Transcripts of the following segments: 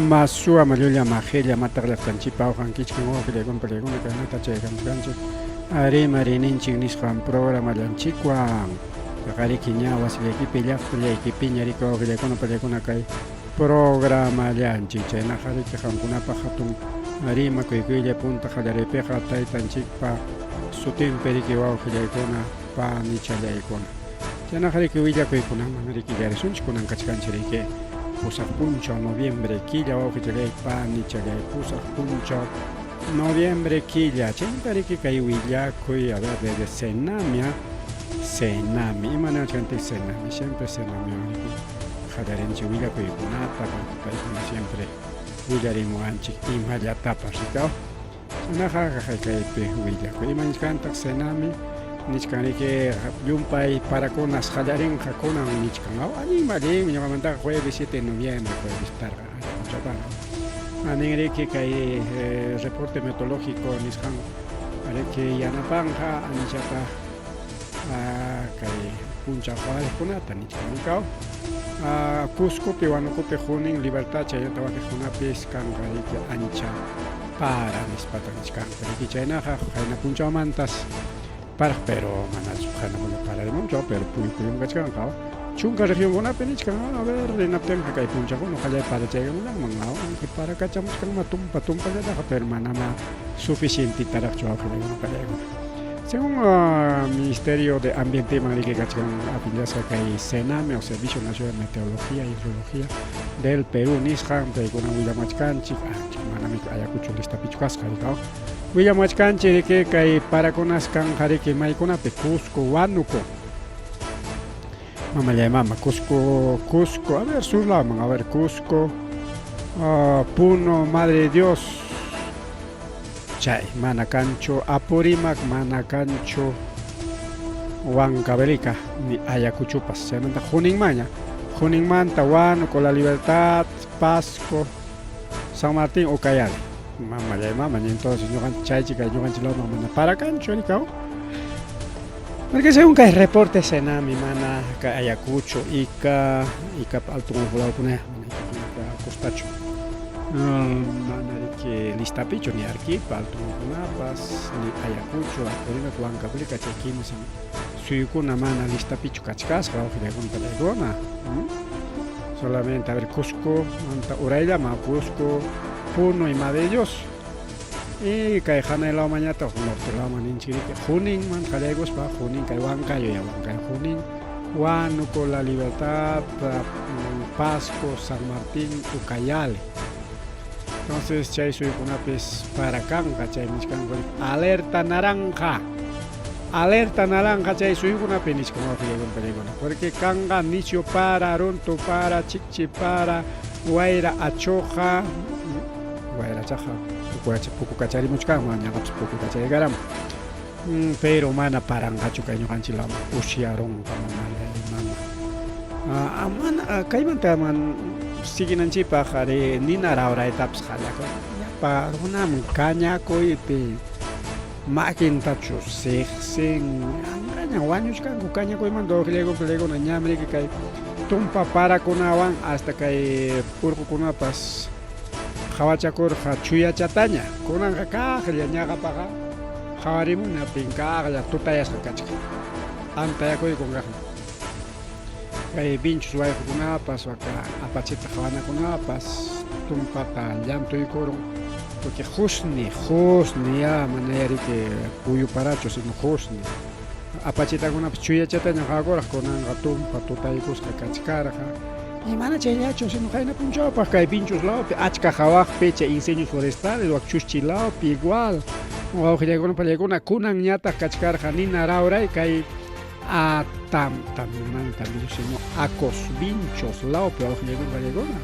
Ama suwa mallulla majilla mataq llaqtanchikpa awqankichkan wawqillaykuna parillaykuna kaynata chaykamchkanchik rimarininchik nisqan programallanchikwan paqariki ña wasillaykipi llaqtallaykipiña riki wawqillaykuna parillaykuna kay programallanchik chaynaqa riki qamkunapaq hatun rimakuykuylla punta qallariypiqa taytanchikpa sutinpi riki wawqillaykuna panichallaykuna chaynaqa riki willakuykunaman riki llarisunchik kunan kachkanchik riki pusaq punchaw noviembre killa wawqichallay panichallay pusaq punchaw noviembre killa chaymanta riki kay willakuy a ver desde Senamia Senami ima niwachkantik Senami siempre Senami riki qallarinchik willakuykunata porque paykuna siempre willarimuwanchik imallatapas rikaw Chaynaqa kaypi willakuy. Ima nichkantaq Senami nichkan riki llumpay parakunas qallarinqa kunan nichkan. Aw allinmi allinmi ñuqamantaqa jueves 7 de noviembre jueves tarqa punchawpaqqa. Anin riki kay reporte meteorológico nisqan riki yanapanqa anchata kay punchaw qawariqkunata nichkan rikaw. Cuscopi Huánucopi Junín Libertad chaynata wakiqkunapis kanqa riki ancha para nispata nichkanku riki chaynaqa qayna punchawmantas paraq pero manachu qayna punchaw pararimunchu pero puyu puyum kachkanqa chunka regionkunapi nichkan a ver rinaptinqa kay punchawkuna uqallay parachaykamunanman aunque parakachamuchkanma tumpa tumpallataqa pero manama suficientetaraqchu wawqillaykuna pallaykuna Según Ministerio de Ambienteman riki kachkan afiliasqa kay SENAME o Servicio Nacional de Meteorología y Hidrología del Perú nisqan paykuna willamachkanchik manami Ayacucho listapichu kasqa rikaw willamachkanchik riki kay parakunas kanqa riki maykunapi Cusco Huánuco mamallay mama Cusco Cusco a ver sur lawman a ver Cusco Puno Madre de Dios Chay mana kanchu Apurímac, mana kanchu Huancavelica, ni Ayacuchupas. Chaymanta Juninmaña, Juninmanta Huánuco, La Libertad, Pasco, San Martín, Ucayali. Mamallay mama, entonces ñuqanchik chaychik kay ñuqanchik lawman mana para kanchu rikaw. Porque según kay reporte Senami mana kay Ayacucho, Ica, Icapa alto lawkuna mana Ica costachu. Mana riki listapichu ni Arequipa, altunkunapas, ni Ayacucho, Apurímac, Huancavelica chay kimsan suyukuna mana listapichu kachkasqa wawqillaykuna pallaykuna. Solamente a ver Cusco, manta urayllama Cusco, Puno y Madre de Dios. Y kay hanay lawmanñataq norte lawman ninchik riki Juninman qallaykuspa Junin kay Huancayo ya Huancayo Junin, Huánuco, La Libertad, Pasco, San Martín, Ucayali. Entonces chay suyukunapis para kanqa chay nichkanku alerta naranja. Alerta naranja chay suyukunapi nichkan wawqillaykuna pallaykuna porque kanqa nichu para, runtu para, chikchi para, wayra achuqa, wayrachaqa pukukacharimuchkanman ñaqapas pukukacharikaramun pero mana paranqachu kay ñuqanchik lawman usyarunqa mamallay mama mana kaymanta man siginanchikpaq ari nina rawraytapas qallakun llapa runam kañakuypi makintachu siqsin anqaña wañuchkanku kañakuymanta wawqillaykuna ñam riki kay tumpa parakunawan hasta kay urqukunapas Qhawachakurqa chuyachataña, kunanqa kaqlla ñaqapaqa qhawarimunapin kaqlla tutayasqa kachkan. Antayakuykun kaqlla. Kay vinchus wayqukunapas, waka apachita qhawanakunapas tumpata llantuykurun, porque husni, husni ya mana ya riki puyu parachu, sino husni. Apachitakunapas chuyachataña qhawakuraq, kunanqa tumpa tutaykusqa kachkarqa. Y mana chayllachu, sino qayna punchawpaq kay Vinchus lawpi achka hawaqpi chay incendios forestales wak Chuschi lawpi igual wawqillaykuna pallaykuna kunanñataq kachkarqa nina rawray kay tam tamimanta sino Acos Vinchos lawpi wawqillaykuna pallaykuna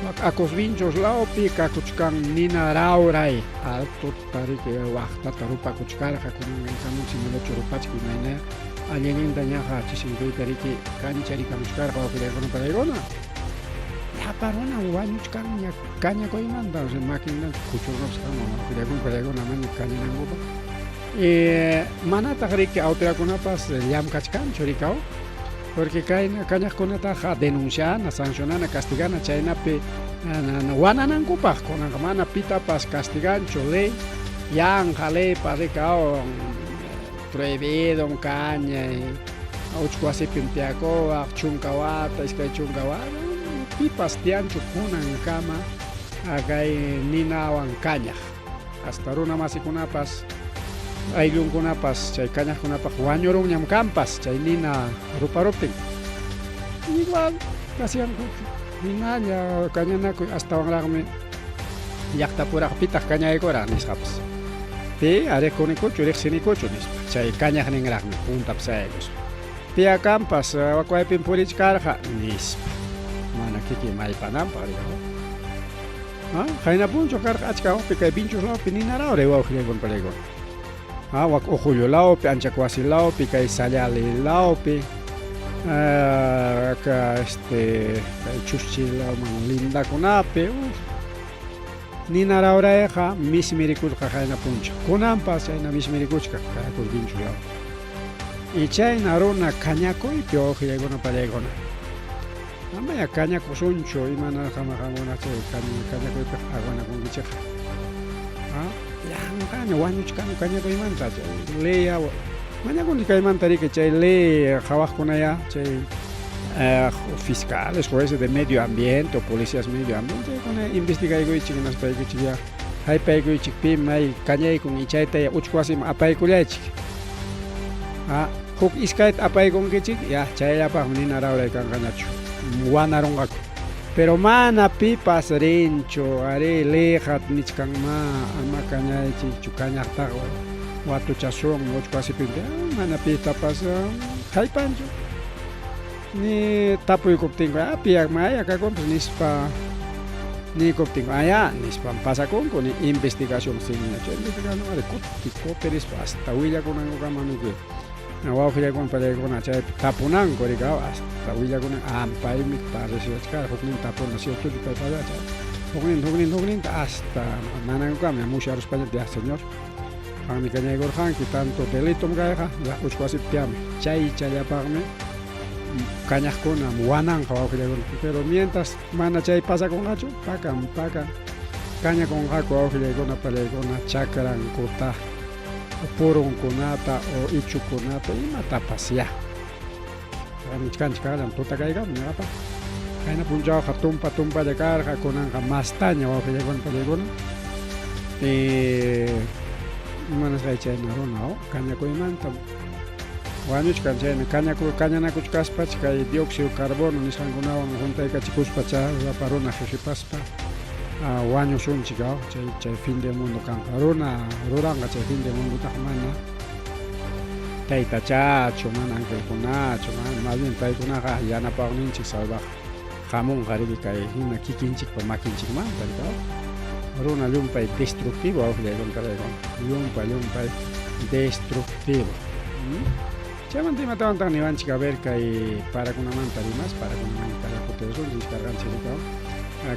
wak Acos Vinchos lawpi kakuchkan nina rawray alto riki waqtata rupakuchkarqa kunan inkamunchik manachu rupachka imayna allinninta ñaqa chisinkuyta riki kancharikamuchkarqa wawqillaykuna palaykuna llapa runam wañuchkanña kañakuymanta o sea makinta kuchurqapas kanman wawqillaykuna palaykuna mana kañanankupaq manataq riki autoridadkunapas llamkachkanchu rikaw. Porque kayna kañaqkunataqa denunciana, sancionana, castigana chaynapi wananankupaq. Kunanqa mana pitapas castiganchu ley, yanqa leypa rikawan prohibidom kañay, uchku wasipim tiyakuwaq chunka wata, 20 wata, pipas tiyanchu kunankama kay ninawan kañaq. Hasta runa masikunapas, ayllunkunapas chay kañaqkunapaq wañurunñam kanpas chay nina ruparuptin. Igual kasiyankuchu, hinalla kañanakuy astawanraqmi llaqtapuraq pitaq kañaykuraq nisqapas. Pi arikunikuchu, riqsinikuchu nispa, chay kañaqninraqmi puntapi sayaykuspa. Piya kanpas wakwaypim purichkarqa nispa. Mana kikin maypananpaq rikaw. Ha, qayna punchaw karqa achka waqpi kay Vinchos lawpi ninarawri wawqillaykuna palaykuna. Ha, wak Uqullu lawpi, Anchakwasi lawpi, kay Sallali lawpi, ka este kay Chuschi lawman lindakunapi, uf. Ninarawrayqa mismirikurqa qayna punchaw. Kunanpas chayna mismirikuchkan Caracol Vinchos lawpi. Y chayna runa kañakuypi wawqillaykuna palaykuna. Amaya kañakusunchu, imanasqam qamkuna chay kañakuypiqa aguanakunkichikqa. Ha? Yanqaña wañuchkanu kañakuymanta chay leya mañakuni kaymanta riki chay ley qhawaqkunaya chay fiscales, jueces de medio ambiente o policías medio ambiente chaykuna investigaykuychik hinaspaykichik ya haypaykuychik pi may kañaykun y chayta ya uchku wasiman apaykullaychik. Ha? Huk iskayta apaykunkichik, ya chayllapaqmi nina rawray kanqañachu, wanarunqaku. Pero mana pipas rinchu, arí leyqa nichkanmá, ama kañaychikchu, kañaqtaqa watuchasunmi uchku wasipimpi, mana pitapas haypanchu. Ni tapuykuptinku, ah, piyaqmi aya kakunpas nispa niykuptinku, aya nispam pasakunku, ni investigación sinñachu, investigación ari kuti kutirispa hasta willakunankukama miki wawqillaykuna pallaykuna chaypi tapunanku rikaw hasta willakunan ampaymi parriciachkara huknin tapuna ciertochu pay parracha huknin huknin hukninta hasta nanankukama musyaruspaña ya señor qammi kañaykurqanki tanto delitom kayqa ya uchku wasipi tiyami chay chayllapaqmi kañaqkunam wananqa wawqillaykuna pero mientras mana chay pasakunqachu pakan pakan kañakunqaku wawqillaykuna pallaykuna chakrankuta purunkunata o ichukunata imatapas ya nichkanchik kallan tuta kaykamun ñuqapa qayna punchawqa tumpa tumpalla karqa kunanqa mastaña wawqillaykuna pallaykuna imanasqay chayna runa kañakuymanta wañuchkan chayna kañaku kañanakuchkaspach kay dióxido carbono nisqankunawan juntaykachikuspa llapa runa qhipaspa wañusunchik chay chay fin del mundo kanqa runa ruranqa chay fin del mundotaqa mana taytachachu mana angelkunachu mana más bien paykunaqa yanapawninchik salvaq hamunqa riki kay hina kikinchikpa makinchikmanta rikaw runa llumpay destructivo wawqillaykuna llumpay llumpay destructivo. Chaymanta imatawantaq niwanchik a ver kay parakunamanta rimas parakunamanta kallakutirisunchik karqanchik rikaw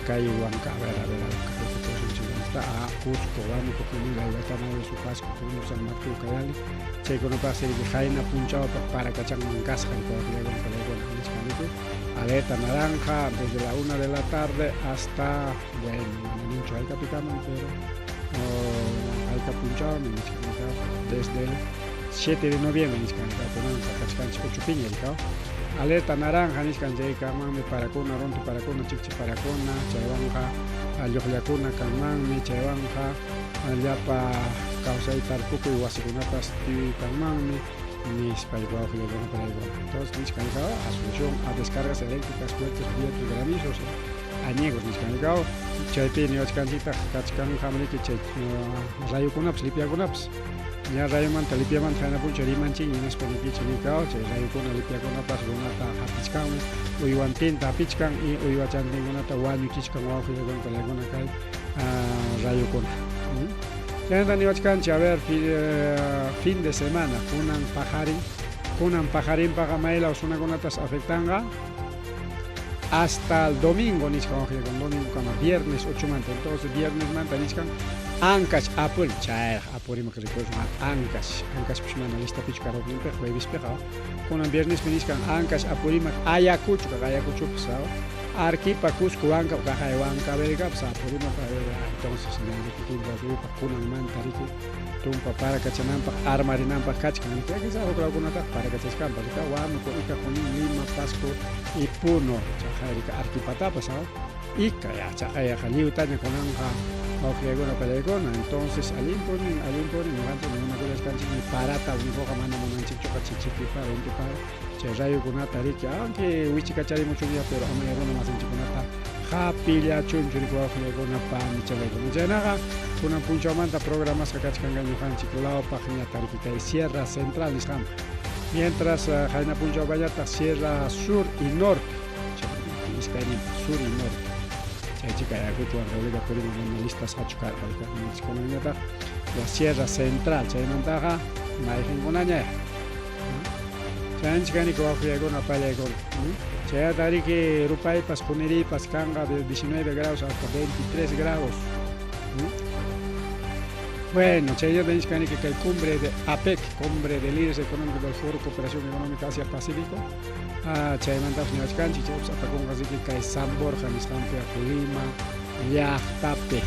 kay Huanca a ver a ver a ver kallakutirisunchik está a Cusco, Huánuco, Junín, La Libertad, Pasco, Puno, San Martín, Ucayali chaykunapaqsi riki qayna punchawpaq parakachanman kasqa riki alerta naranja desde la 1 de la tarde hasta bueno mana ninchu haykapikaman pero hayka punchawmi nichkan desde el 7 de noviembre nichkan kunanqa kachkanchik 8 piña rikaw alerta naranja nichkan chaykamanmi parakuna runtu parakuna chikchi parakuna chaywanqa lluqllakuna kanmanmi chaywanqa llapa kawsay tarpukuy wasikunapas tiyuy kanmanmi nispa wawqillaykuna palaykuna entonces nichkan rikaw Asunción a descargas eléctricas fuertes vientos granizos añegos nichkan rikaw chaypi niwachkanchiktaq kachkanqam riki chay rayukunapas lipiakunapas ña rayumanta lipiamanta qayna punchaw rimanchikña hinaspa nikichik rikaw chay rayukuna lipiakunapas runata hapichkanmi uywantinta hapichkan y uywachantinkunata wañuchichkan wawqillaykuna palaykuna kay rayukuna. Chaynata niwachkanchik a ver fin de semana kunan paqarin kunan paqarinpaqa maylaw runakunatas afectanqa hasta el domingo nichkan wawqillaykuna domingokama viernes 8 manta entonces viernesmanta nichkan Ancash Apuri, chayraq Apurimaq rikusun Ancash, Ancashpis mana listapichu karqa juevespiqa, kunan viernespi nichkan Ancash Apurimaq Ayacucho kaq Ayacuchopas Arequipa, Cusco, Huanca, kaqay Huancavelicapas Apurimaq, entonces ña riki kimsa suyupaq kunanmanta riki tumpa parakachananpaq armarinanpaq kachkan riki, quizá huk lawkunataqa parakachachkanpas riki, Huánuco, Ica, Junín, Lima, Pasco y Puno, chaqay riki Arequipatapas Ica ya chaqay yaqa lliwtaña kunanqa wawqillaykuna pallaykuna, entonces allinpunin allinpunin ñuqanchik munakullachkanchikmi parata unicoqa mana munanchikchuqa chichiki para inti para chay rayukunata riki aunque wichikacharimuchunña pero ama runa masinchikkunata hapillachunchu riki wawqillaykuna panichallaykuna chaynaqa kunan punchawmanta programasqa kachkanqa ñuqanchik lawpaq ñataq riki kay Sierra Central nisqanpaq mientras qayna punchawpañataq Sierra Sur y Norte iskayninpaq sur y norte chaychika Ayacucho Huancavelica Purímac mana listasqachu karqa kunanñataq la Sierra Central chaymantaqa mayqinkunaña chayanchik kaniki wawqillaykuna pallaykuna chayata riki rupaypas quniriypas kanqa de 19 grados hasta 23 grados. Bueno, chaynata nichik kaniki kay cumbre de APEC, cumbre de líderes económicos del Foro Cooperación Económica Asia Pacífico. Chaymantapas niwachkanchik, chaypas apakunqa riki kay San Borja nisqanpi Lima llaqtapi.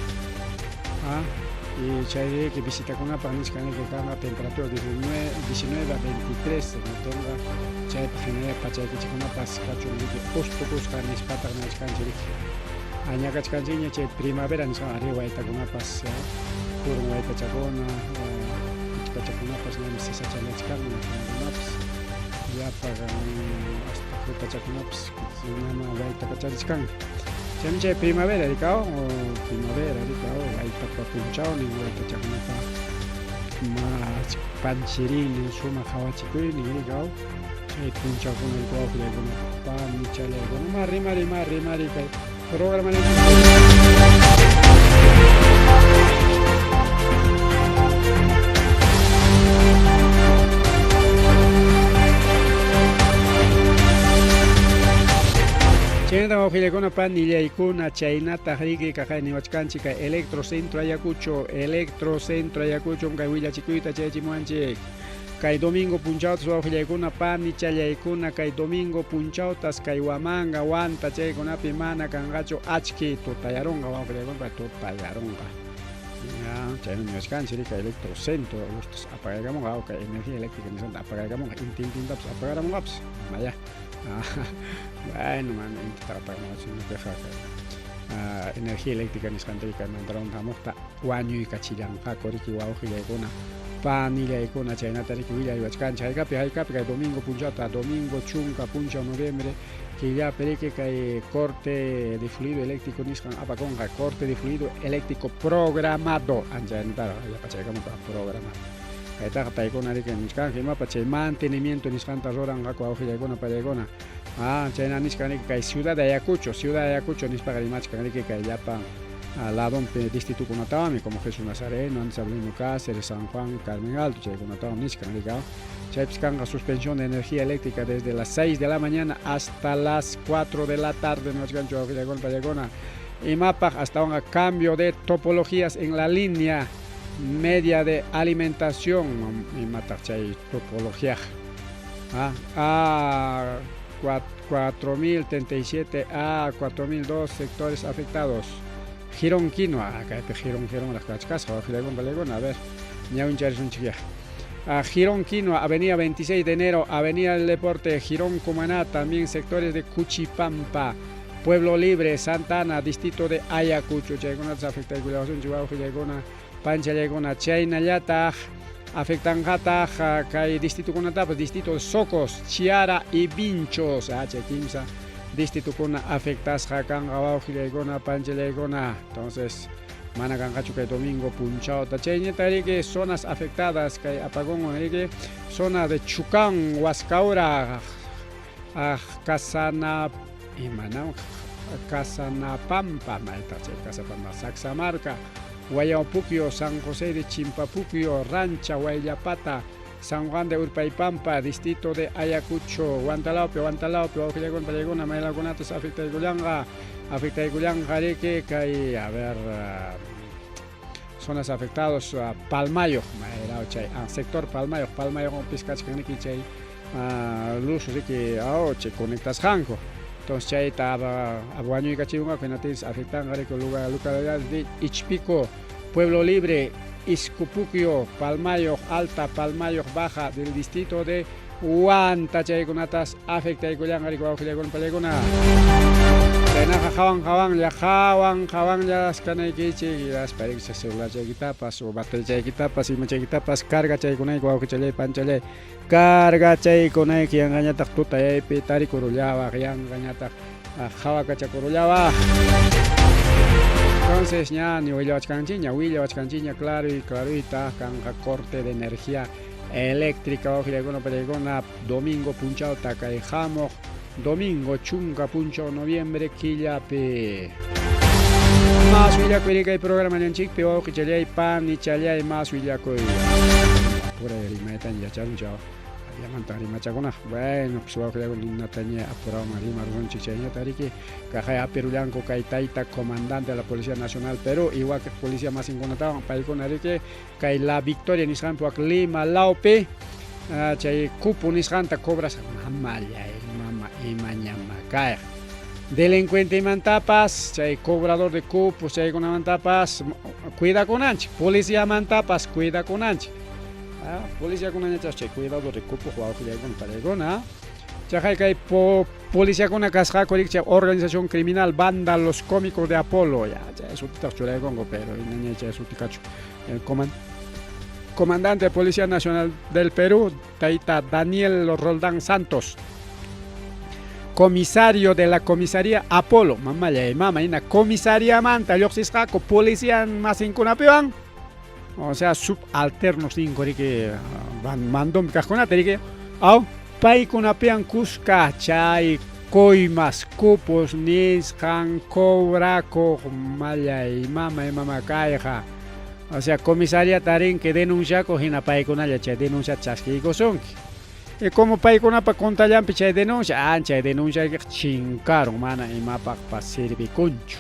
Y chay riki visitakunapaq nichkan riki kanqa temperatura 19 a 23 notenqa chaypaq hinalla pachaykichikkunapas kachun riki ustukusqa nispataq niwachkanchik riki. Ñakachkanchikña chay primavera nisqan arí waytakunapas purun waytachakuna kuchkachakunapas ñami sisachallachkan runakunapas llapa hasta frutachakunapas ñama waytakacharichkan. Chaymi chay primavera rikaw primavera rikaw waytapa punchawnin waytachakunapa mas panchiriynin sumaq qhawachikuynin rikaw chay punchawkuna rikaw wawqillaykuna panichallaykuna ma rimari ma rimari kay programa. Chaynata wawqillaykuna panillaykuna chaynataq riki kaqay niwachkanchik kay Electrocentro Ayacucho, Electrocentro Ayacucho kay willachikuyta chayachimuwanchik. Kay domingo punchawtas wawqillaykuna panichallaykuna kay domingo punchawtas kay Huamanga, Huanta chaykunapi mana kanqachu achki tutayarunqa wawqillaykuna tutayarunqa. Ya, chaymi niwachkanchik riki Electrocentro lustas apagaykamunqa kay energía eléctrica nisqanta apagaykamunqa inti intintapas apagaramunqapas maya. Bueno, mana intitaqa apagamunqachu sinopiqa kay energía eléctrica nisqanta kay mandaron hamuqta wañuykachillanqaku riki wawqillaykuna panillaykuna chaynata riki willayuwachkanchik haykapi haykapi kay domingo punchawta domingo chunka punchaw noviembre killapi riki kay corte de fluido eléctrico nisqan apakunqa corte de fluido eléctrico programado anchaynataqa yapachaykamunqa programado kaytaqa paykuna riki nichkanku imapa chay mantenimiento nisqanta ruranqaku wawqillaykuna pallaykuna chayna nichkan riki kay Ciudad de Ayacucho, Ciudad de Ayacucho nispaqa rimachkan riki kay llapan ladonpi distritukunatawanmi como Jesús Nazareno, Andrés Avelino Cáceres, San Juan, Carmen Alto chaykunatawan nichkan riki chaypis kanqa suspensión de energía eléctrica desde las 6 de la mañana hasta las 4 de la tarde niwachkanchu wawqillaykuna pallaykuna imapaq astawanqa cambio de topologías en la línea media de alimentación imataq chay topología A 4037 a 4002 sectores afectados. Girón Quinoa, kaypi Girón Girón raq kachkasqa wawqillaykuna pallaykuna a ver ñawincharisunchik ya. Girón Quinoa, Avenida 26 de Enero, Avenida del Deporte, Girón Cumaná, también sectores de Cuchipampa, Pueblo Libre, Santa Ana, distrito de Ayacucho, chaykunata afectaykullawasunchik wawqillaykuna panchallaykuna chaynallataq afectanqataq kay distritukunatapas distrito de Socos, Chiara y Vinchos, chay kimsa distritukuna afectasqa kanqa wawqillaykuna panchallaykuna entonces mana kanqachu kay domingo punchawta chayñata riki zonas afectadas kay apagonwan riki zona de Chucán, Huascaura, Casana imanam Casanapampa maytaq chay Casapampa, Sacsamarca, Guayapuquio, San José de Chimpapuquio, Rancha, Huayllapata, San Juan de Urpaypampa, distrito de Ayacucho, Huantalaupe, Huantalaupe, wawqillaykuna pallaykuna maylawkunatas afectaykullanqa, afectaykullanqa riki kay a ver Zonas afectados Palmayoq, mayraw chay sector Palmayoq, Palmayoqpis kachkan riki chay luz riki aw chay conectasqanku. Entonces chayta wañuykachiyunqaku hinaptinsi afectanqa riki lugar localidades de Ichpico, Pueblo Libre, Iscupukyo, Palmayoq Alta, Palmayoq Baja del distrito de Huanta chaykunatas afectaykullanqa riki wawqillaykuna pallaykuna. Chaynaqa qawan qawanlla qawan qawanllas kanaykichik hinaspa riki celularchaykitapas o baterichaykitapas imachaykitapas cargachaykunayki wawqichallay panchallay cargachaykunayki yanqañataq tutayaypi tarikurullawaq yanqañataq qhawakachakurullawaq. Entonces ña ni willawachkanchikña willawachkanchikña claro y claroyta kanqa corte de energía eléctrica wawqillaykuna pallaykuna domingo punchawta kay hamuq domingo chunka punchaw noviembre killapi. Mas willakuy kay programallanchikpi wawqichallay panichallay mas willakuy. Apuray rimaytaña yacharunchik Allamanta rimachakuna. Bueno, pues wawqillaykuna ninataña apurawman rimarunchik chayñata riki kaqay apirullanku kay tayta comandante de la Policía Nacional Perú y wakiq policía masinkunatawan paykuna riki kay La Victoria nisqanpi wak Lima lawpi chay cupo nisqanta cobras mamallay mama imañama kayqa delincuentemantapas chay cobrador de cupos chaykunamantapas cuidakunanchik policiamantapas cuidakunanchik policiakunañachas chay cuidador de cupos wawqillaykuna pallaykuna chaqay kay policiakuna kasqaku riki chay organización criminal banda Los Cómicos de Apolo ya chay sutitaq churaykunku pero imaña chay suti kachu el comandante de Policía Nacional del Perú, tayta Daniel Roldán Santos, comisario de la comisaría Apolo, mamallay mama hina comisariamanta lluqsisqaku policía masinkunapiwan, o sea subalternos ninku riki mandompi kaqkunata riki aw paykunapiwan kuska chay coimas cupos nisqan cobrakuq mallay mamay mama kayqa. O sea, comisaría tarinki denunciakuq hina paykunalla chay denunciata chaskiykusunki. Y como paykunapa contallanpi chay denuncia, chay denunciaykiqa chinkarun mana imapaqpas servikunchu.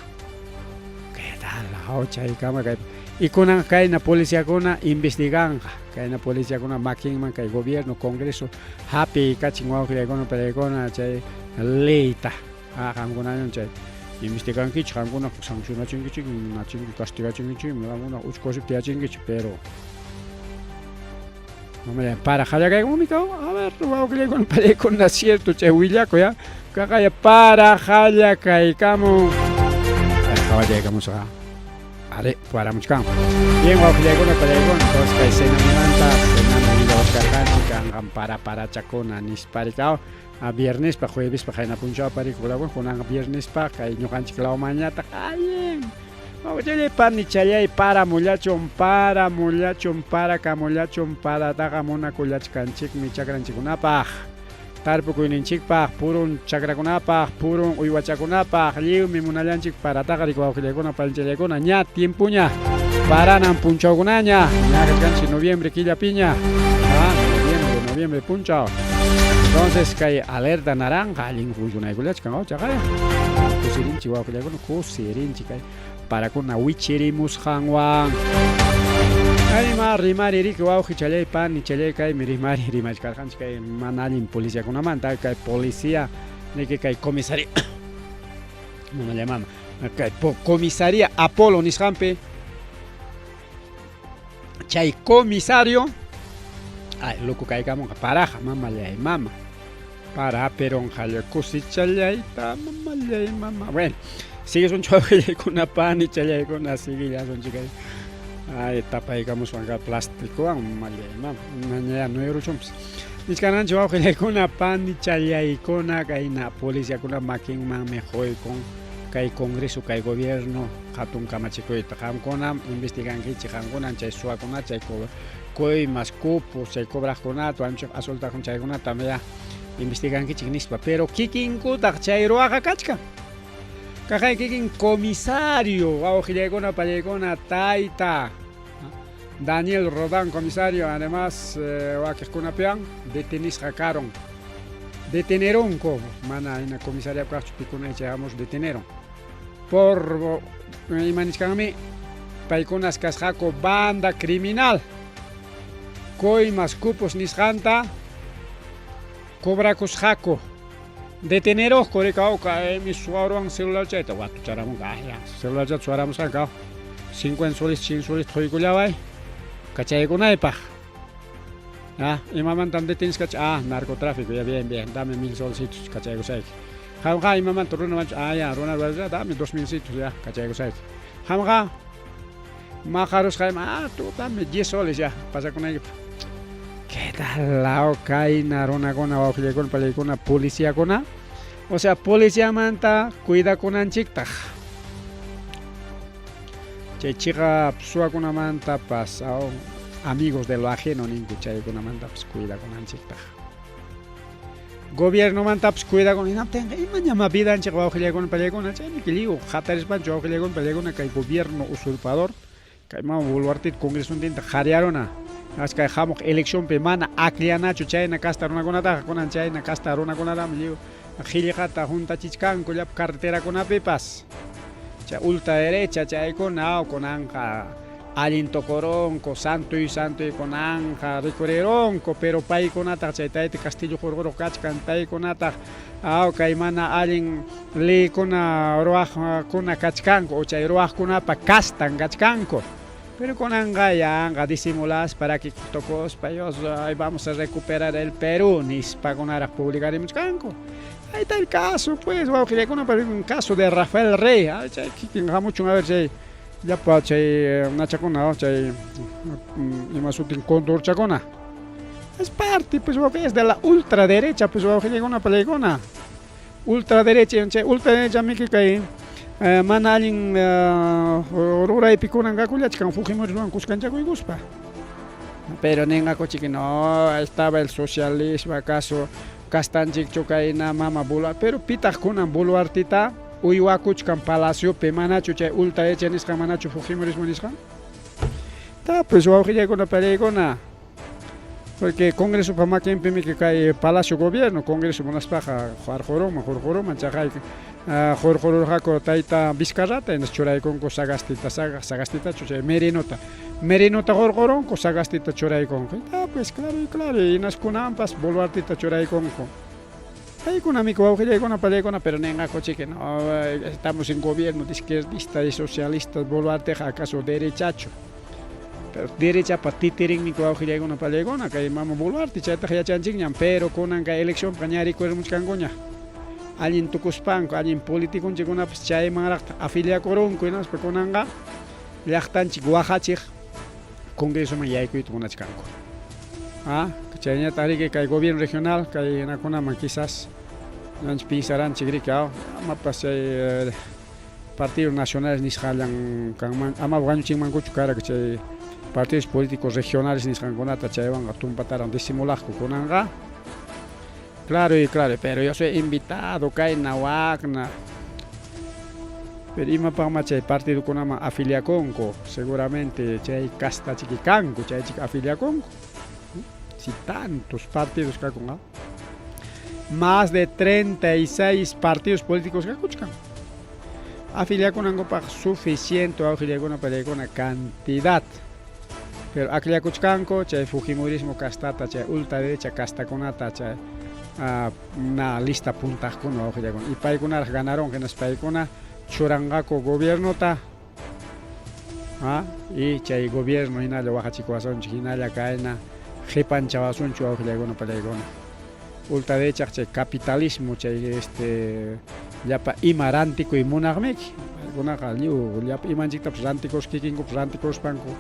¿Qué tal? Chaykama kay y kunan kayna policiakuna investiganqa, kayna policiakuna makinman kay gobierno, congreso hapiykachin wawqillaykuna pallaykuna chay leyta. Qamkunañam chay investigankichik, qamkuna sancionachinkichik, nachinki, castigachinkichik, qamkuna uchku wasipi tiyachinkichik, pero mamallay para qallakaykunmi kaw, a ver wawqillaykuna pallaykuna cierto chay willakuy ya, kaqaya para qallakaykamun. Qawachaykamusqa are paramuchkan. Bien wawqillaykuna pallaykuna, entonces kay cenamimanta cenami willawachkarqanchik kanqan para parachakuna nispa rikaw. Viernespa juevespa qayna punchawpa rikulawan kunanqa viernespa kay ñuqanchik lawmanñataq allin. Wawqillay panichallay paramullachun paramullachun parakamullachun parataqa munakullachkanchikmi chakranchikkunapaq tarpukuyninchikpaq purun chakrakunapaq purun uywachakunapaq lliwmi munallanchik parataqa riki wawqillaykuna panichallaykuna ña tiempoña paranan punchawkunaña ña kachkanchik noviembre killapiña noviembre noviembre punchaw. Entonces kay alerta naranja allin funcionaykullachkan chaqaya kusirinchik wawqillaykuna kusirinchik kay parakuna wichirimusqanwan. Kayma rimari riki wawqichallay panichallay kaymi rimari rimachkarqanchik kay mana allin policiakunamanta kay policía niki kay comisaría mamallay mama kay comisaría Apolo nisqanpi chay comisario ay loco kaykamunqa paraja mamallay mama para peronqalla cosechallayta mamallay mama bueno siguisunchik wawqillaykuna panichallaykuna siguillasunchik kay ay tapaykamuswan kay plastikowan mamallay mama mañaya nuyuruchunpas nichkananchik wawqillaykuna panichallaykuna kayna policiakuna makinmanmi quykun kay congreso kay gobierno hatun kamachikuyta qamkunam investigankichik qamkunam chay suwakunata chay coimas cupos chay cobraqkunata wañuchiq asaltaqkuna chaykunata ya investigankichik nispa pero kikinkutaq chay ruwaqa kachkan kaqay kikin comisario wawqillaykuna pallaykuna tayta Daniel Rodán comisario además wakiqkunapiwan detenisqa karun detenerunku mana hina comisaria kaqchu pikuna chay hamus deteneron por ima nichkanmi Paykunas kasqaku banda criminal. Coimas cupos nisqanta cobrakusqaku. Deteneruqku rikaw kaymi suwaruwan celular chayta watucharamunqa ah ya celular chayta suwaramusqanka 50 soles 100 soles quykullaway kachaykunaypaq. Ah, imamantam detenisqa ah narcotráfico ya bien bien dame 1000 solcitos kachaykusayki. Qamqa imamanta runa manchu ah ya runa dame 2000 citos ya kachaykusayki. Qamqa maqarusqayman ah tú dame 10 soles ya pasakunaykipaq. ¿Qué tal lao kayna runakuna wawqillaykuna pallaykuna policiakuna? O sea, policiamanta cuidakunanchiktaq. Chay chiqap suwakunamantapas amigos de lo ajeno ninku chaykunamantapas cuidakunanchiktaq. Gobiernomantapas cuidakun hinaptinqa imañamá vidanchik wawqillaykuna pallaykuna chaymi lliw hatarispanchik wawqillaykuna pallaykuna kay gobierno usurpador kay mama Boluartita congresontinta qhariyaruna. As kay hamuq eleccionpi mana akllanachu chayna casta runakunataqa kunan chayna casta runakunatam lliw qillqata huntachichkanku llapa carreterakunapipas. Chay ultraderecha chaykuna kunanqa allin tukurunku santuy santuy kunanqa rikurirunku pero paykunataq chay tayta Castillo hurquruq kachkan paykunataq kay mana allin leykuna ruwaqkuna kachkanku o chay ruwaqkunapa castan kachkanku. Pero kunanqa yanqa disimulaspa rakikuq tukuspa Dios ay vamos a recuperar el Perú nispakunaraq publicarimuchkanku. Ahí está el caso pues wawqillaykuna un caso de Rafael Rey ay chay kikin hamuchun a ver chay llapa chay nachakuna chay ima sutin condorchakuna. Es parte pues wawqi es de la ultraderecha pues wawqillaykuna pallaykuna. Ultraderecha chay ultraderecha miki kay mana allin ruraypi kunan kakullachkan Fujimoriswan kuskanchakuykuspa. Pero ninqakuchiki no, estaba el socialismo acaso castanchikchu kayna mama Boluarte, pero pitaq kunan Boluartita uywakuchkan palaciopi manachu chay ultraderecha nisqan manachu Fujimorismo nisqan? Ta pues wawqillaykuna pallaykuna. Porque Congresopa makinpimi kay Palacio Gobierno, Congreso munaspaqa hurqurunman, hurqurunman chaqay hurqururqaku tayta Vizcarrata hinas churaykunku Sagastita, Sagastitachu chay Merinota. Merinota hurqurunku, Sagastita churaykunku. Ah, pues claro, claro, hinas kunanpas Boluartita churaykunku. Paykuna miku wawqillaykuna pallaykuna, pero ninqaku chiki no, estamos en gobierno de izquierdista y socialista, Boluarteqa acaso derechachu. Pero derechapa titirinmi wawqillaykuna pallaykuna kay mama Boluarte chaytaqa yachanchikñam, pero kunan kay eleccionpa ña rikurimuchkankuña. Allin tukuspanku, allin politiconchikkunapas chaymanraqtaq afiliakurunku hinaspa kunanqa llaqtanchik waqachiq congresoman yaykuyta munachkanku. Ah, chayñataq riki kay gobierno regional kay hinakunaman quizás ñanchik pinsaranchik riki amapas chay partidos nacionales nisqallan kanman ama wañuchinmankuchu kara chay partidos políticos regionales nisqankunata chaywanqa tumpataran disimulaqku kunanqa. Claro y claro, pero yo soy invitado kayna wakna. Pero imapaqma chay partidokunaman afiliakunku, seguramente chay casta chiki kanku, chay chiki afiliakunku. Si tantos partidos kakun, Más de 36 partidos políticos kakuchkan. Afiliakunankupaq suficiente wawqillaykuna pallaykuna cantidad. Pero akllakuchkanku chay fujimorismo castata, chay ultraderecha castakunata, chay na lista puntaqkuna wawqillaykuna. Y paykunaraq ganaron hinaspa paykuna churanqaku gobiernota y chay gobierno hinalla waqachikuwasunchik, hinalla kayna qipanchawasunchik wawqillaykuna pallaykuna. Ultraderecha chay capitalismo chay llapa ima rantikuy munaqmiki. Paykunaqa lliw llapa imanchiktapas rantikus kikinkupas rantikuspanku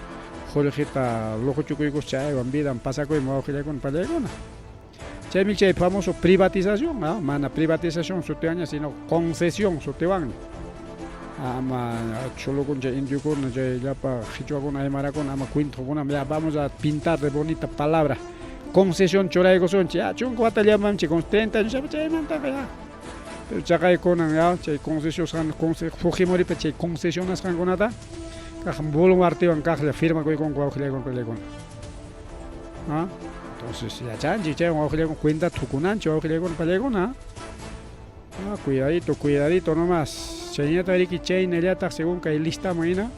qullqita luquchukuykus chaywan vidan pasakuyman wawqillaykuna pallaykuna. Chaymi chay famoso privatización, mana privatización sutiwanña sino concesión sutiwanmi. Ama chulukuna chay indiokuna chay llapa qichwakuna aymarakuna ama cuentojuna ya vamos a pintar de bonita palabra. Concesión churaykusunchik ya chunka watallamanchik con 30 años chaymantaqa ya. Pero chaqaykunan ya chay concesión Fujimoripa chay concesionasqankunata kaq Boluartewan kaqlla firmakuykunku wawqillaykuna pallaykuna. ¿Ah? Entonces yachanchik chaywan wawqillaykuna cuentata tukunanchik wawqillaykuna pallaykuna. Ah, cuidadito, cuidadito nomás. Chayñata riki chaynallataq según kay listaman hina.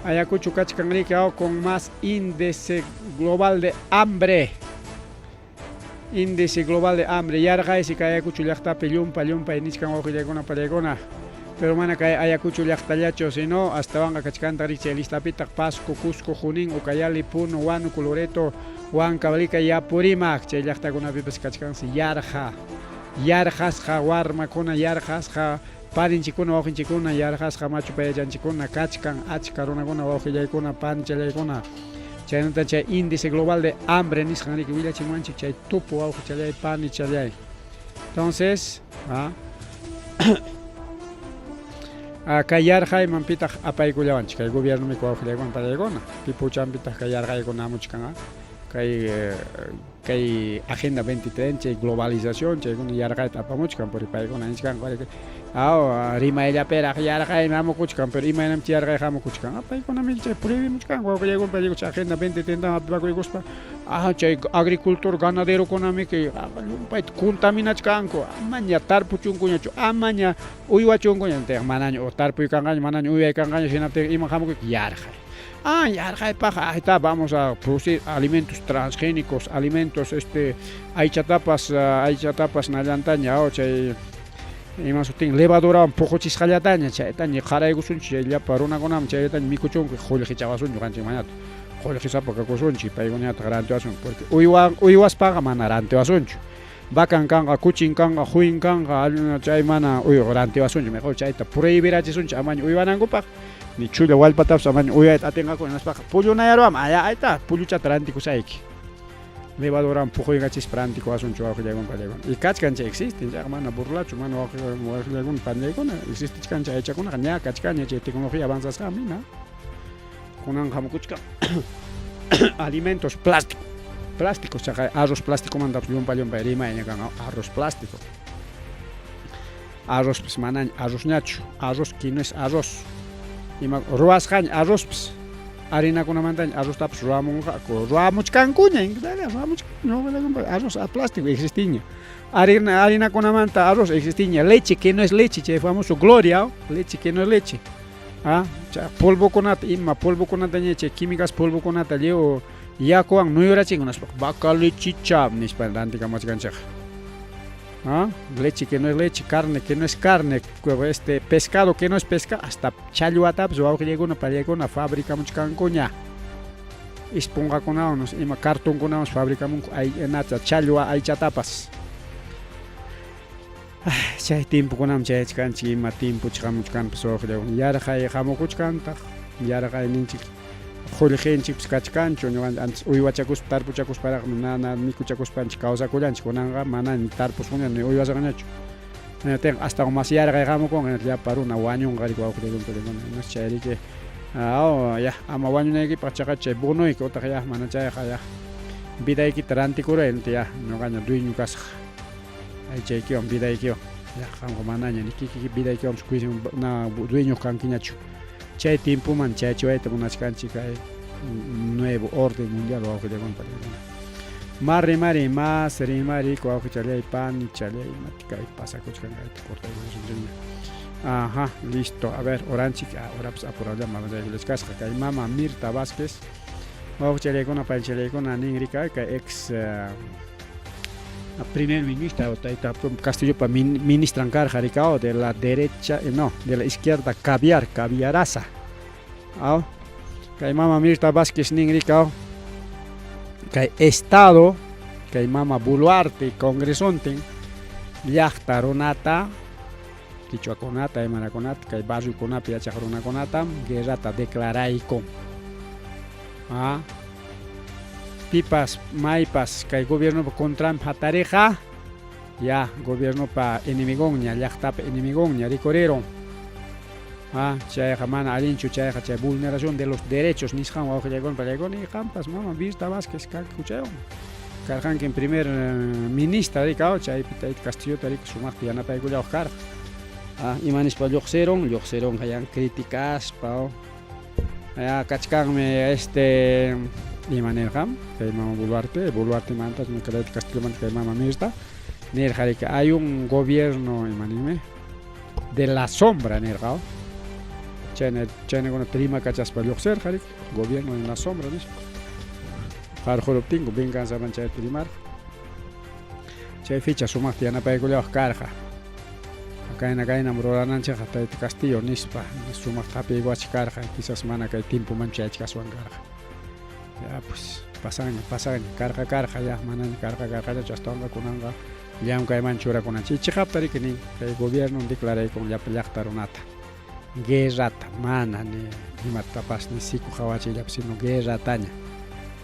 Ayacucho kachkan riki con más índice global de hambre. Índice global de hambre. Yarqaysi kay Ayacucho llaqtapi llumpa llumpay nichkan wawqillaykuna pallaykuna. Pero mana kay Ayacucho llaqtallachu, sino astawanqa kachkantaq riki chay listapitaq Pasco, Cusco, Junín, Ucayali, Puno, Huánuco, Loreto, Huancavelica, Apurímac. Chay llaqtakunapipas kachkansi yarqa. Yarqasqa warmakuna, yarqasqa paninchikkuna, wawqinchikkuna, yarqasqa machu payachanchikkuna kachkan achka runakuna, wawqillaykuna, panichallaykuna. Chaynata chay índice global de hambre nisqan riki willachimuwanchik chay tupu wawqichallay, panichallay. Entonces, kay yarqayman pitaq apaykullawanchik kay gobiernomi wawqillaykuna, panillaykuna. Pipa huchanpitaq kay yarqaykuna hamuchkan, kay Agenda 2030, chay globalización, chaykuna yarqayta apamuchkan, porque paykuna nichkanku aw rimayllapiraq yarqaymi hamukuchkan, pero imaynam chay yarqay hamukuchkan, paykunami chay prohibimuchkanku wawqillaykuna panillaykuna chay Agenda 2030 hapipakuykuspa, chay agricultor ganaderokunami llumpayta contaminachkanku, amaña tarpuchunkuñachu, amaña uywachunkuña, manaña tarpuy kanqaña, manaña uyway kanqaña, hinaptin ima hamukuy yarqay. Yarqaypaq, ahí está, vamos a producir alimentos transgénicos, alimentos, aychatapas, aychatapas nallantaña, chay ima sutin levadurawan puquchisqallataña, chaytaña qaraykusunchik, chay llapa runakunaman chayllataña mikuchunku, qullqichawasunchik ñuqanchik mañata, qullqisapa kakusunchik, paykunañataq rantiwasun, porque uywaspaqa mana rantiwasunchu. Vacan kanqa, kuchin kanqa, huin kanqa, chay mana uywa rantiwasunchu, mejor chayta prohibirachisunchik amaña uywanankupaq, ni chulla wallpatapas amaña uywayta atinqaku, hinaspaqa pullunayaruwam, aya ayta pulluchata rantikusayki. Levadurawan puquykachispa rantikuwasunchik wawqillaykuna pallaykuna. Y kachkan chay existen, chayqa mana burlachu, mana wawqillaykuna panillaykuna, existichkan chay aychakunaqa ña kachkanña chay tecnología avanzasqami, na. Kunanqa hamukuchkan alimentos plástico, plásticos, chaqay arroz plásticomantapas llumpa llumpay rimayña kan, arroz plástico. Arrozpas manaña arrozñachu, arroz que no es arroz. Ima ruwasqaña arrozpas, harinakunamantaña arroztapas ruwamunqaku, ruwamuchkankuña, ruwamuchkanku, arroz a plástico existiña. Harinakunamanta arroz existiña, leche que no es leche, chay famoso Gloria, leche que no es leche. Polvokunata, ima polvokunataña chay químicas polvokunata lliw yakuwan nuyurachin, nispa vaca lechicha nispa rantikamachkanchik. Leche que no es leche, carne que no es carne, pescado que no es pescado, hasta challwatapas wawqillaykuna pallaykuna fabricamuchkankuña. Esponjakunawan, ima cartonkunawan fabricamunku challwa aychatapas. Chay tiempokunam chayachkanchik, ima tiempo hamuchkanpas wawqillaykuna, yarqay hamukuchkantaq, yarqayninchik qullqinchikpas kachkanchu, ñuqanchik antes uywachakuspa tarpuchakusparaqmi nana mikuchakuspanchik kawsakullanchik, kunanqa mana ni tarpusunña ni uywasunñachu. Hinaptinqa astawan mas yarqay hamukunqa, llapa runa wañunqa riki wawqillaykuna, chay riki ya ama wañunaykipaq chaqa chay bonoyki utaq ya mana chayqa ya vidaykita rantikuray, ya ñuqaña dueño kasaq aychaykiwan vidaykiwan, ya qamqa manaña ni kikiki vidaykiwanpas na dueño kankiñachu. Chay tiempoman chayachiwayta munachkanchik kay nuevo orden mundial wawqillaykuna pallaykuna. Más rimari, más rimari, wawqichallay, panichallay, imati kay pasakuchkan kayta cortaykusunchikña. Ajá, listo. A ver, oranchik, orapas apurallama chaykullachkasqa kay mama Mirta Vázquez. Wawqichallaykuna, panichallaykuna nin rika kay ex primer ministro tayta Castillopa ministran karqa rikao de la derecha, no, de la izquierda caviar, caviaraza. Kay mama Mirta Vázquez nin rikao kay Estado, kay mama Boluarte Congresontin llaqta runata, quichuakunata, aymarakunata, kay barriokunapi yachaq runakunata guerrata declarayku. Pipas maypas kay gobiernopa contranpi hatariqa ya gobiernopa enemigonña, llaqtapa enemigonña rikurirun. Chayqa mana allinchu, chayqa chay vulneración de los derechos nisqan wawqillaykuna pallaykuna, y qampas mama Mirta Vázquez kanki huchayuq. Karqanki primer ministra rikao, chaypi tayta Castillota riki sumaqta yanapaykullawaq karqa. Ima nispa lluqsirun, lluqsirunqa yan criticaspa, ya kachkanmi ima nirqam kay mama Boluarte, Boluartemanta tayta Castillomanta kay mama Mirta nirqa riki hay un gobierno ima ninmi de la sombra nirqa. Chayna chaynakunata rimakachaspa lluqsirqa riki, gobierno en la sombra nispa. Qarquruptinku venganzaman chayta rimarqa. Chay ficha sumaqta yanapaykullawaq karqa. Kayna kaynam rurananchikqa tayta Castillo nispa sumaqta hapiykuwachik karqa, quizás mana kay tiempomanchu chayachkaswan karqa. Ya pues pasanña, pasanña, karqa karqa ya manaña karqa karqañachu astawanqa kunanqa llamkayman churakunanchik. Chiqapta riki nin kay gobierno declaraykun llapa llaqta runata guerrata mana ni imatapas ni siku qawachiyllapas sino guerrataña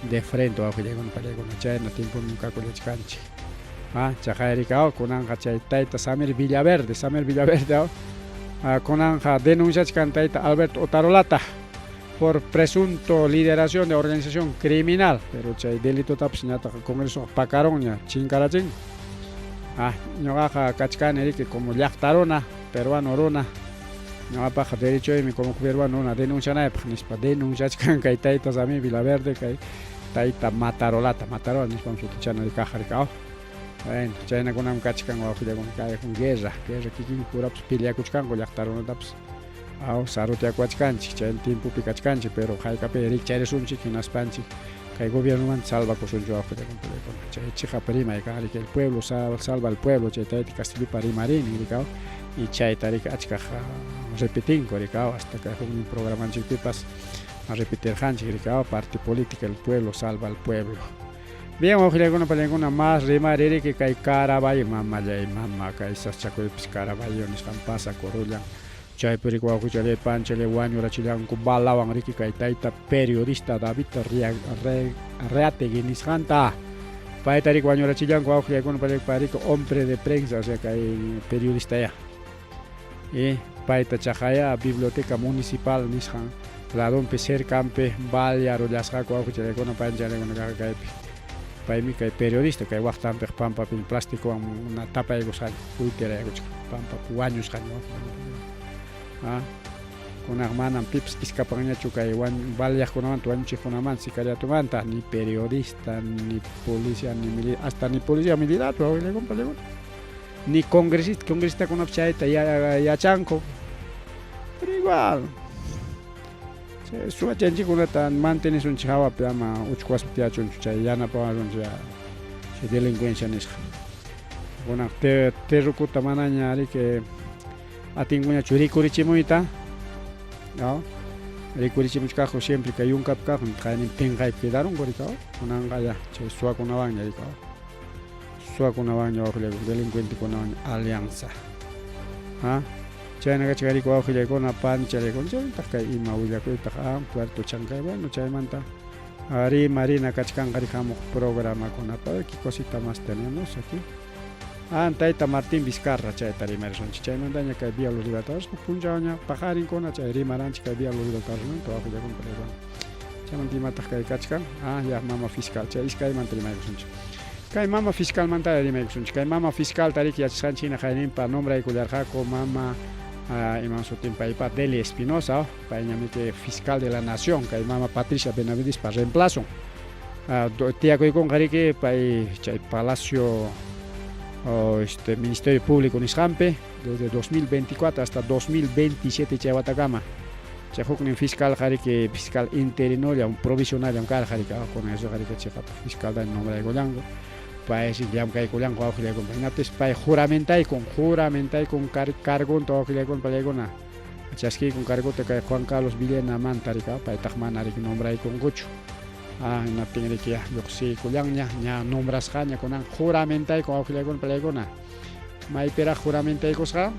de frente wawqillaykuna pallaykuna chayna tiempom kakullachkanchik. Ah, chaqayrikaw kunanqa chay tayta Samir Villaverde, Samir Villaverde aw kunanqa denunciachkan tayta Alberto Otarolata por presunto lideración de organización criminal, pero chay delitotapas ñataq Congresoqa pakarunña, chinkarachin. Ah, ñuqaqa kachkani riki como llaqta runa, peruano runa, ñuqapaqqa derechoymi como peruano runa denuncianaypaq nispa denunciachkan kay tayta Samir Villaverde kay tayta Matarolata, Matarola nispam sutichana kaq riki aw. Bueno, chaynakunam kachkan wawqillakuna kay guerra, guerra kikin purapas peleakuchkanku llaqta runatapas. Aw, sarutiakuwachkanchik, chay tiempopi kachkanchik, pero haykapi rikcharisunchik hinaspanchik kay gobiernomanta salvakusunchik wawqillakuna. Chay chiqap rimay kan riki, el pueblo salva al pueblo, chay tayta Castillopa rimariynin rikaw, y chayta riki achkaq repetinku rikaw, hasta kay huknin programanchikpipas repetirqanchik rikaw, parte política el pueblo salva al pueblo. Bien, wawqillakuna pallaykuna más rimari riki kay Caraballo, mamallay mama, kay sasachakuypis Caraballo nisqan pasa kurullan. Chaypi riki wawqichalay panchalay wañurachillanku balawan riki kay tayta periodista David Reategui nisqanta. Payta riki wañurachillanku wawqillaykuna pallaykuna riki hombre de prensa, o sea kay periodista ya. Y payta chaqaya biblioteca municipal nisqan ladonpi cercanpi baliarullasqaku wawqichalaykuna panchalaykuna kaqa kaypi. Paymi kay periodista kay waqtanpiq pampapi plastikowan tapaykusqaña puytiraykuchkan pampapi wañusqaña. Ah, kunaq manam pipas iskapanñachu kay baliaqkunamanta wañuchiqkunamanta sicariatomanta ni periodista ni policía ni hasta ni policía militar wawqillaykuna ni congresista congresistakunapas chayta yachanku pero igual suwachanchikkunata mantenesunchik hawapi ama uchku waspi tiyachunchu chay yanapawasunchik chay delincuencia nisqa. Kunan terrukuta manaña riki atinkuñachu rikurichimuyta, no? Rikurichimuchkaqku siempre kay yunkapi kaq qaynin pinqaypi quedarunku rikaw, kunanqa ya chay suwakunawanña rikaw. Suwakunawanña wawqillaykuna delincuentekunawanña alianza. Ha? Chayna kachkan riki wawqillaykuna panchalaykuna chaytaq kay ima willakuytaq ah Puerto Chancay bueno chaymanta rimarina kachkanqa riki hamuq programakunapa. ¿Qué cosita más tenemos aquí? Ah, tayta Martín Vizcarra chayta rimarisunchik chaymantaña kay Vía Los Libertadores punchawña paqarinkuna chay rimaranchik kay Vía Los Libertadores wawqillaykuna pallaykuna. Chaymanta imataq kay kachkan? Ah, ya mama fiscal chay iskaymanta rimaykusunchik. Kay mama fiscalmanta rimaykusunchik. Kay mama fiscal riki yachasqanchik hina qayninpa nombraykullarqaku mama imam sutin paypa Delia Espinosa, payñamiki fiscal de la nación, kay mama Patricia Benavidespa reemplazo. Tiyakuykunqa riki pay chay Palacio este Ministerio Público nisqanpi desde 2024 hasta 2027 chay watakama. Chay huknin fiscal riki fiscal interinolla, un provisional karqa riki, kunan eso riki chiqap fiscal nombraykullanku. Pay llamkaykullanku wawqillaykuna. Hinaptinsi pay juramentaykun, juramentaykun cargunta wawqillaykuna pallaykuna. Chaskiykun cargota kay Juan Carlos Villenamanta riki, paytaq mana riki nombraykunkuchu. Ah, hinaptin riki ya lluqsiykullanña, ña nombrasqaña kunan juramentaykun wawqillaykuna pallaykuna. Maypiraq juramentaykusqa?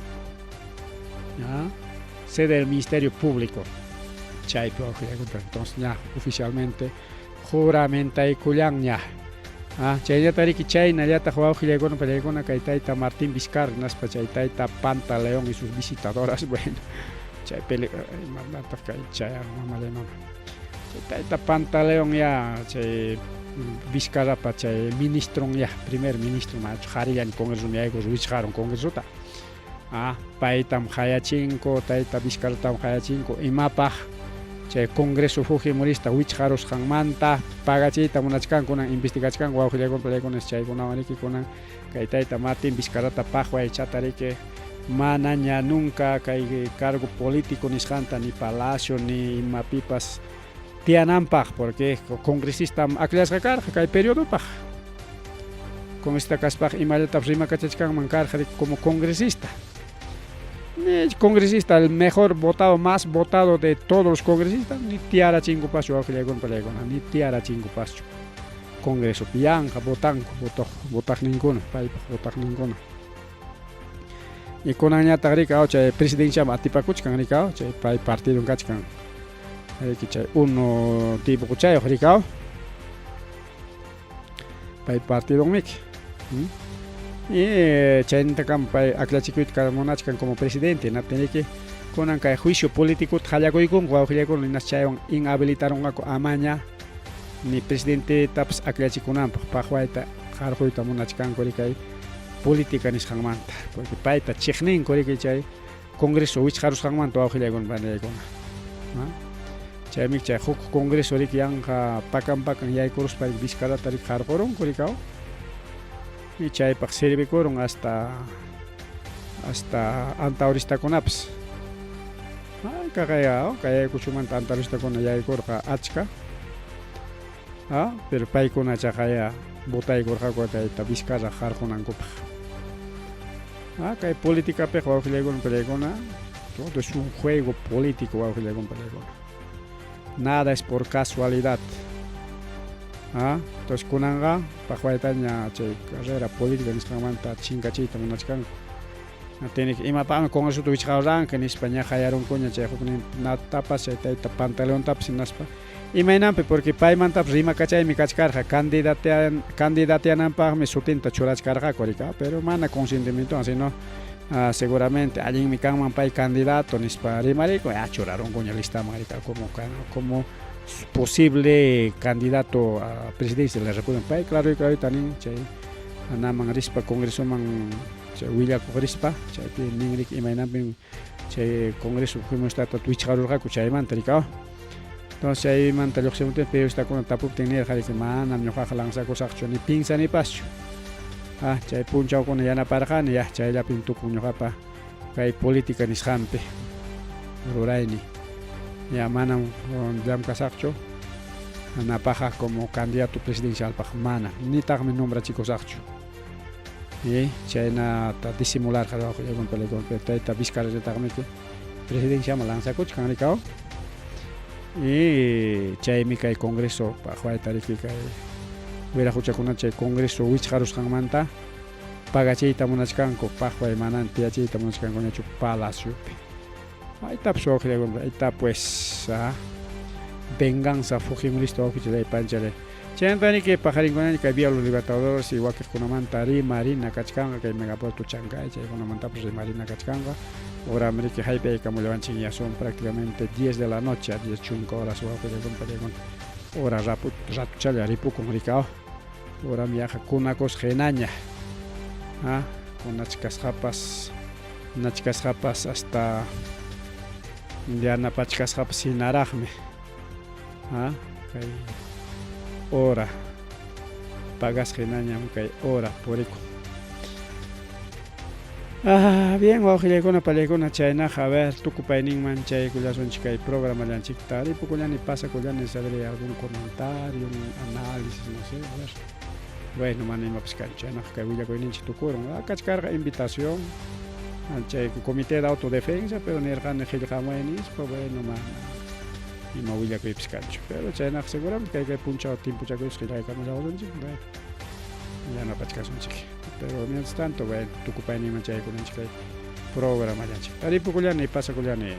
Ah, sede del Ministerio Público. Chaypi wawqillaykuna, entonces ña oficialmente juramentaykullanña. Ah, chaynata riki chaynallataq wawqillaykuna pallaykuna kay tayta Martín Vizcarra hinaspa chay tayta Pantaleón y sus visitadoras, bueno, chay peli imanataq kay chay mamallay mama. Chay tayta Pantaleón ya chay Vizcarrapa chay ministron ya, primer ministro machu qharillani congreso yaykus wichqarun congresota. Ah, paytam qayachinku, tayta Vizcarratam qayachinku imapaq chay congreso fujimorista wichqarusqanmanta pagachiyta munachkanku kunan investigachkanku wawqillaykuna pallaykuna chaykunawan riki kunan kay tayta Martín Vizcarrata paqway chata riki Manaña nunca kay cargo político nisqanta ni palacio ni imapipas tiyananpaq, porque congresistam akllasqa karqa kay periodopaq. Congresista kaspaq imallatapas rimakachachkanman karqa como congresista. Congresista, el mejor votado, más votado de todos los congresistas, ni tiyarachinkupaschu wawqillaykuna pallaykuna, ni tiyarachinkupaschu. Congresopi yanqa votanku, votaq, votaqninkuna, paypaq votaqninkuna. Y kunanñataq rika, chay presidenciaman atipakuchkan rika, chay pay partidon kachkan. Riki chay uno dibujochayuq rika. Pay partidonmiki. Y chaynintakama pay aklachikuyta munachkan como presidente, hinaptin riki kunan kay juicio políticota qallakuykunku wawqillaykuna hinas chaywan inhabilitarunqaku amaña ni presidentetapas akllachikunanpaq paqwayta qarquyta munachkanku riki política nisqanmanta, porque payta chiqninku riki chay congreso wichqarusqanmanta wawqillaykuna panillaykuna. Chaymi chay huk congreso riki yanqa pakan pakan yaykuruspa Vizcarrata riki qarqurunku riki y chaypaq servikurun hasta hasta antauristakunapas. Kaqaya kay Ayacuchomanta antauristakuna yaykurqa achka. Pero paykuna chaqaya votaykurqaku tayta Vizcarra qarqunankupaq. Kay politicapiqa wawqillaykuna pallaykuna todo es un juego político wawqillaykuna pallaykuna. Nada es por casualidad. Entonces kunanqa paqwaytaña chay carrera política nisqanmanta chinkachiyta munachkanku. Tiene que imapaqmi congresota wichqaruranki nispa ña qayarunkuña chay hukninatapas chay tayta Pantaleontapas hinaspa imaynanpi porque paymantapas rimakachaymi kachkarqa candidateananpaqmi sutinta churachkarqaku rika pero mana consentimientowan sino seguramente allinmi kanman pay candidato nispa rimarikun ya churarunkuña listaman rika como como posible candidato a presidencia de la República pay claro clarita nin chay anaman rispa congresoman chay willakuq rispa chaypi nin riki imaynanpim chay congreso fujimoristata wichqarurqaku chaymanta rika. Entonces chaymanta lluqsimuptin periodistakuna tapuptin nirqa riki manam ñuqaqa lanzakusaqchu ni pinsanipaschu. Chay punchawkuna yanaparqani ya chayllapim tukun ñuqapa kay política nisqanpi rurayni. Ya manam llamkasaqchu napaqa como candidato presidencialpaq mana nitaqmi nombrachikusaqchu. Y chaynata disimularqa tayta Vizcarrataqmi presidenciaman lanzakuchkan rikaw. Y chaymi kay congreso paqwayta riki kay wiraquchakuna chay congreso wichqarusqanmanta pagachiyta munachkanku paqway manan tiyachiyta munachkankuñachu palaciopi. Aytapas wawqillaykuna ayta pues venganza fujimorista wawqichalay panchalay. Chaymanta riki paqarinkunaña kay Vía Los Libertadores y wakiqkunamanta rimarina kachkanqa kay Megapuerto Chancay chaykunamantapas rimarina kachkanqa. Horam riki haypaykamullawanchik ya son prácticamente 10 de la noche a 10 chunka horas wawqillaykuna pallaykuna. Hora ratuchalla ripukun rikaw. Horam yaqa kunakusqa hinaña. Kunachkasqapas nachkasqapas hasta yanapachkasqapas hinaraqmi. Kay hora pagasqa hinañam kay hora purikun. Bien wawqillaykuna pallaykuna chaynaqa a ver tukupayninman chaykullasunchik kay programallanchikta ripukullani pasakullani saber algún comentario, un análisis, no sé, a ver. Bueno, mana imapas kanchu chaynaqa kay willakuyninchik tukurun. Kachkarqa invitación chay comité de autodefensa, pero nirqani qillqamuy nispa, bueno, mana ima willakuypas kanchu. Pero chaynaqa seguramente kay kay punchaw timpuchakuypas qillqaykamullawasunchik, bueno, yanapachkasunchik. Pero mientras tanto, bueno, tukupayninman chaykunanchik kay programallanchik. Ripukullani pasakullani.